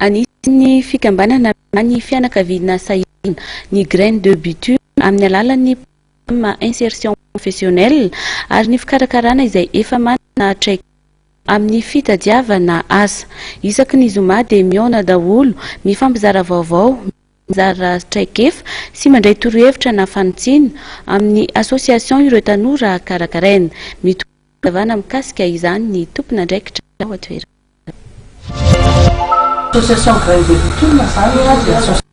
Anisan'ny fikambanana ny fianakaviana sahirana ny Graine de Bitume amin'ny alalan'ny programme insertion professionnelle ary ny fikarakarana izay efa manana traikefa amin'ny fitadiavana asa. Isaky ny zoma dia mihaona daholo, mifampizara vaovao, mizara traikefa sy mandray torohevitra na fanitsiana amin'ny association ireo tanora karakaraina. Mitohy fanazavana mikasika izany ny tompon'andraikitra ao an-toerana. Association Graine de Bitume izany dia association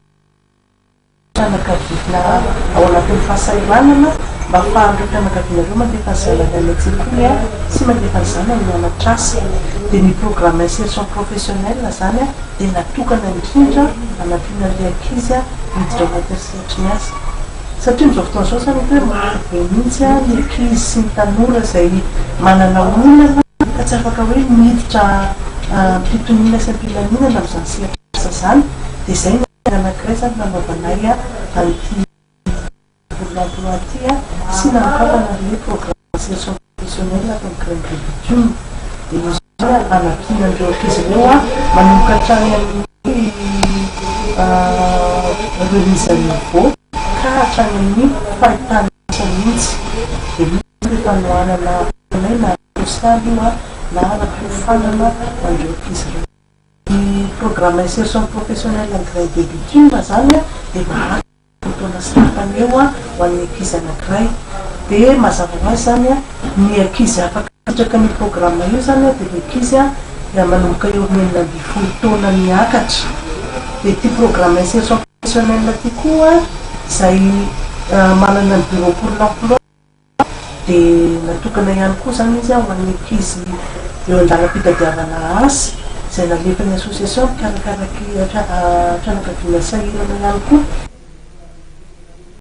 fianakaviana ao anatin'ny fahasahiranana mba ahafahan'ireo fianakaviana ireo mandefa ny zanany any an-tsekoly sy mandefa ny zanany mianatra asa. Dia ny programme insertion professionnelle izany dia natokana indrindra hanampiana an'ilay ankizy hiditra ao anatin'ny sehatry ny asa. Satria amin'izao fotoana izao izany hita hoe maro be mihitsy ny ankizy sy ny tanora izay manana olana ka tsy afaka hoe miditra am-pitoniana sy am-pilaminana amin'izany sehatr'asa izany. Dia izay no antony anankiray izany nanaovanay an'ity pour l'emploi ity sy nanokafana an'ilay programme d'insertion professionnelle ato amin'ny Graine de Bitume. Dia io izany hanampiana an'ireo ankizy ireo manomboka hatrany amin'ny remise à niveau ka hatrany amin'ny fahitana asa mihitsy. Dia misy ny fanohanana ataonay na ara-tsosialy io na ara-piofanana ho an'ireo ankizy ireo. Ny programme insertion professionnelle ny Graine de Bitume izany dia maharitra 2 taona sy tapany eo ho an'ny ankizy anankiray. Dia mazava ho azy izany ny ankizy afaka misitraka an'io programme io izany dia ny ankizy manomboka eo amin'ny 16 taona miakatra. Dia ity programme insertion professionnelle ity koa izay manana ny bureau pour l'emploi dia natokana ihany koa izany izy ho an'ny ankizy eo an-dalam-pitadiavana asa izay nalefan'ny association mikarakara fianakaviana sahirana ihany koa.